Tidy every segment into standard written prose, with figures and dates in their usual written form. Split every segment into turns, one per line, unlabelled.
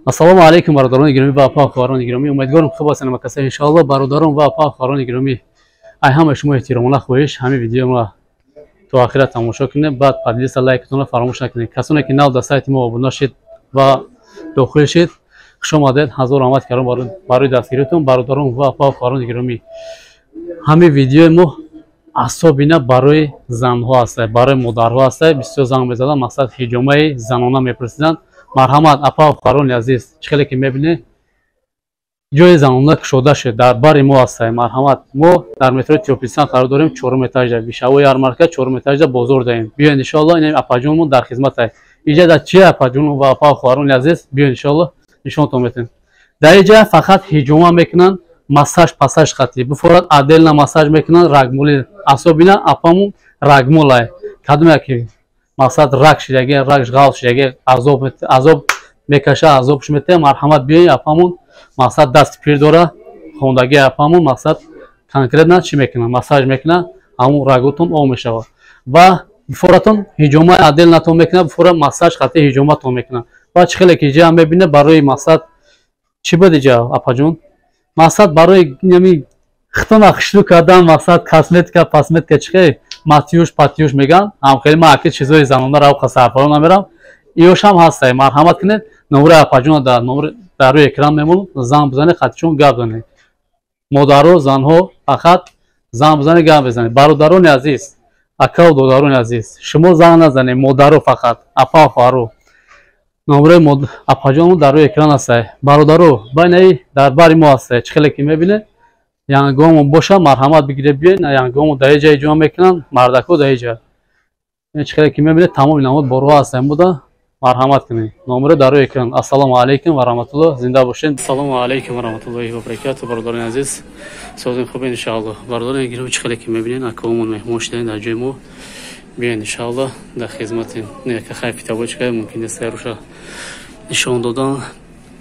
Ассалому алайкум, бародарони гиромӣ ва апа хоҳарони гиромӣ. Умедворам, хуб ҳастед ҳама каса, иншоалло. Бародарон ва апа хоҳарони гиромӣ, ай ҳама шумо эҳтиромона хоҳиш, ҳамин видеоро то охира тамошо кунед, баъд поделиться, лайкатонро фаромӯш накунед. Касоне ки нав дар сайти мо обуна шид ва дохил шид, хуш омадед, ҳазор раҳмат кардам барои дастгиритон. Бародарон ва апа хоҳарони гиромӣ, ҳамин видеои мо асобина барои занҳо ҳаста, барои модарҳо ҳаста. Бисёр занг мезаданд, мақсад ҳиҷомаи занона мепурсиданд. Марҳамат, апа хоҳарони азиз, чӣ хеле ки мебинед, ҷои занона кушода шуд, дар бари мо ҳаста. Марҳамат, мо дар метрои Тёплый Стан қарор дорем, чорум этажда, вещевой ярмарка, чорум этажда бозор даем. Биёед, иншоалло, ин апаҷонмон дар хизмат ай. Иҷа дар чи, апаҷон ва апа хоҳарони азиз, биёед, иншоалло, нишонтон метем. Дар иҷа фақат ҳиҷома мекунанд, массаж пассаж қатӣ бифорад, отдельно массаж мекунанд, рагмоли асобина апамон рагмолай. Кадоме ки мақсад рак шидаги, рак ғалт шидаги, азоб азоб мекаша, азобш метаҳ, марҳамат, биёед, апамон мақсад дасти пир дора, хондаги апамон мақсад конкретно чӣ мекунад, массаж мекунад, ҳамун раготон об мешавад ва бифоратон ҳиҷома отдельно мекунад, бифора массаж қатӣ ҳиҷоматон мекунад. Ва чӣ хеле ки иҷа мебинед, барои мақсад чӣ буд иҷа, апаҷон? Мақсад барои ами хитона хишлу кардан, мақсад косметика, пасметика, чӣ хел матюш патюш меган, ҳамхели ман аки чизои занона равқа сарфаро намерам, иёшам ҳастай. Марҳамат кунед, номери апаҷона дар номер дар рӯи экран мемонам, занг бизанед, қатичон гап занед. Модаро, занҳо, фақат занг бизанед, гап бизанед. Бародарони азиз, акаву додарони азиз, шумо занг назанед, модаро фақат, апа хоҳаро, номерои апаҷонмо дар рӯи экран ҳастай. Бародаро, байнаи дар бари мо ҳастай. Чӣ хеле ки мебинед, янгомон боша, марҳамат, бигиред, биёед. Янгомо дар ҷа иҷома мекунанд, мардако дар иҷа. Чӣ хеле ки мебинед, тамоми намуд борҳо ҳастанд буда. Марҳамат кунед, номеро дар рӯи экран. Ассалому алайкум ва раҳматуллоҳ, зинда бошед. Ассалому алайкум ва раҳматуллоҳи ва баракату, бародарони азиз, созем, хуб, иншаалло. Бародарони гиромӣ, чӣ хеле ки мебинед, акаомон меҳмон шудаем дар ҷои мо. Биёед, иншаалло, дар хизматем. Яка хай фитабочка мумкин нест руша нишон додан.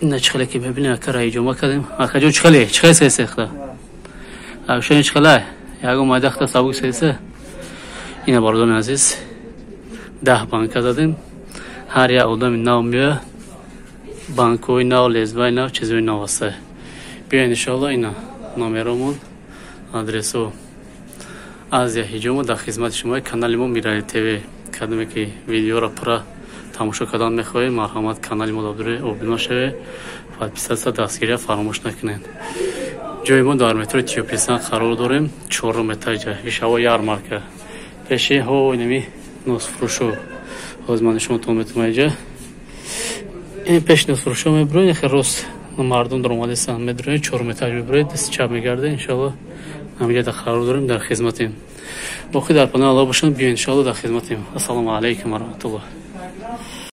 Ина чӣ хеле ки мебинед, акара иҷома кардем. Акаҷон, чӣ хеле, чӣ хеле сесехта акшони, чӣ хеле ягон майдахта сабук сесе. Ина, бародарони азиз, 10 банка задем. Ҳар як одами нав меояд, банкҳои нав, лезваи нав, чизои нав ҳаста. Биёед, иншоалло, ина номеромон, адресо. Азия ҳиҷомо дар хизмати шумо. Канали мо Мирали ТВ. Кадоме ки видеоро пурра тамошо кардан мехоҳед, марҳамат, канали мо дабдуре обуна шавед, подписаться, дастгирия фаромӯш накунед. Ҷои мо дар метрои Тёплый Стан қарор дорем, чорум этажа, вещевой ярмарка, пеши ҳо инами носфурӯшо. Ҳозир ман нишонтон метавонам. Иҷа ин пеши носфурӯшо мебуроед, хел рост мардум даромадестанд, медуроед, чорум этаж мебуроед, дасти чап мегарде, иншоалло, ҳамиҷа қарор дорем, дар хизматем. Боқӣ дар паноҳи Аллоҳ бошанд. Биё, иншоалло, дар хизматем. Ассалому алайкум ва раҳматуллоҳ.